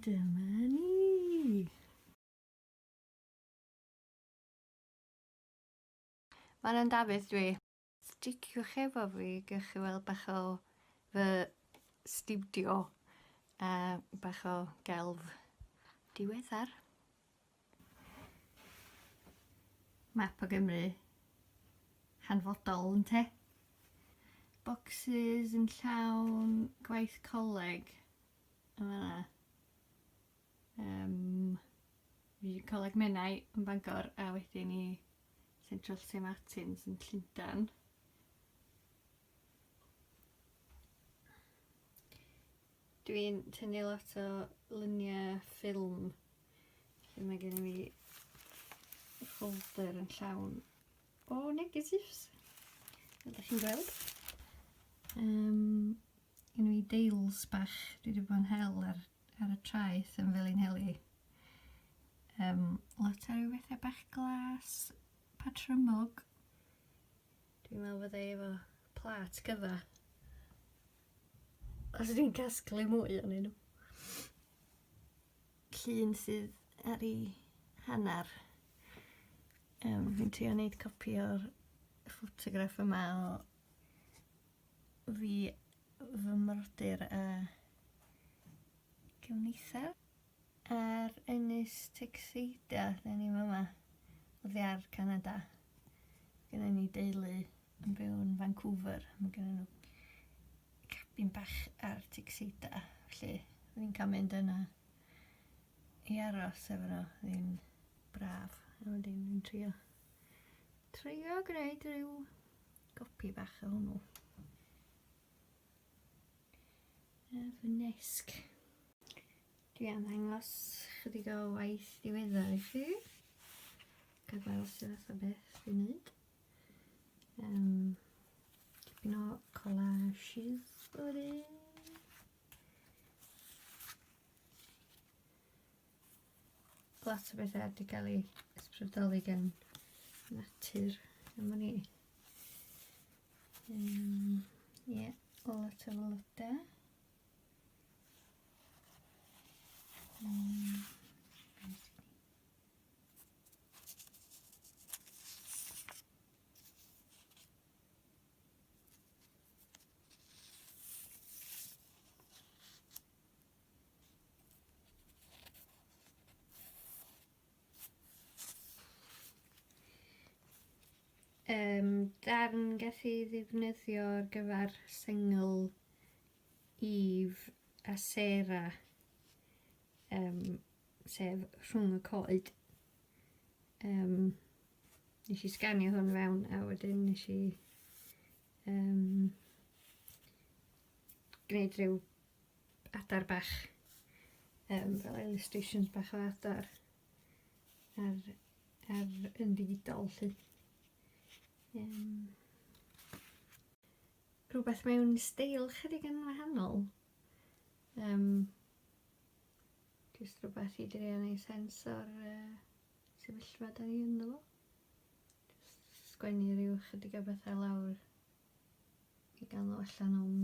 dyma ni! Manon Dafydd dwi. Sticiwch efo fi, gewch chi weld bach o fy stiwdio a bach o gelf diweddar. Map o Gymru hanfodol ynte? Bocsys yn llawn gwaith coleg yn fan'na. Yym i Coleg Menai yn Bangor a wedyn i Central Saint Martins yn Llundan. Dwi'n tynnu lot o luniau ffilm lle mae gen i fi folder yn llawn o negatives, fel ydych chi'n gweld. Um, gen i fi deils bach dwi wedi bod yn hel ar, ar y traeth yn Felinheli. Um, lot o ryw bethau bach glas patrymog. Dwi'n meddwl fydda i efo plât gyfa. Os dwi'n casglu mwy ohonyn nhw. Llun sydd ar ei hanner. Um, fi'n trio wneud copi o'r ffotograff yma o fi, fy mrodyr a cyfnither. Ar Ynys Texeida, da ni fama, oddi ar Canada. Gynna ni deulu yn byw yn Vancouver, mae gynna nhw cabin bach ar Texeida, felly o'n i'n cael mynd yna i aros efo nhw, oedd hi'n braf. A wedyn dwi'n trio, trio gwneud rhyw gopi bach o hwnnw. A fy nesg. Dwi am ddangos chydig o waith diweddar i chi. Gael gweld sut fath o beth dwi'n neud. Um, tipyn o collages wedyn. Lot o bethau wedi cael ei ysbrydoli gan natur. Dyma ni. Um, yeah, lot o flodau. Um, Um, darn gath ei ddefnyddio ar gyfer sengl Eve a Sarah, um, sef Rhwng y Coed. Um, nes i sganio hwn fewn a wedyn nes i um, gwneud rhyw adar bach, um, fel illustrations bach o adar ar, ar yn ddigidol 'lly. Um, rhywbeth mewn steil chydig yn wahanol. Um, just rhywbeth i drio neud sens o'r uh, sefyllfa da ni ynddo fo. Just sgwennu rhyw chydig o bethau lawr i gael nhw allan o'm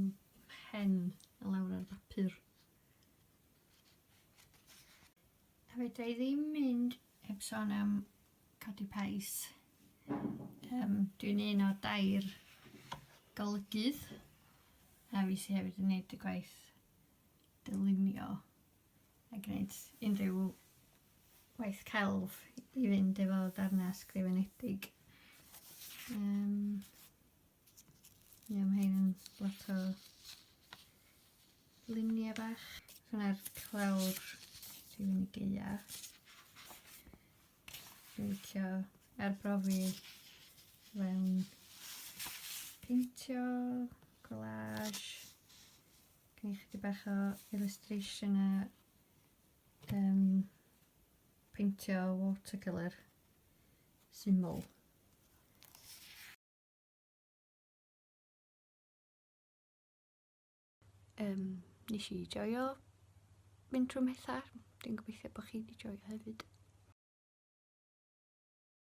mhen a lawr ar bapur. A fedra i ddim mynd heb sôn am codi pais. Um, dwi'n un o dair golygydd a fi sydd hefyd yn gwneud y gwaith dylunio a gwneud unrhyw waith celf i fynd efo darnau ysgrifenedig. Um, Ie, mae hein yn lot o luniau bach. Hwna'r clawr rhywun i gaea. Dwi'n licio arbrofi fewn peintio, collage, gen i chydig bach o illustration a um, peintio watercolour syml. Um, nes i joio mynd trwy mhethau. Dwi'n gobeithio bod chi wedi joio hefyd.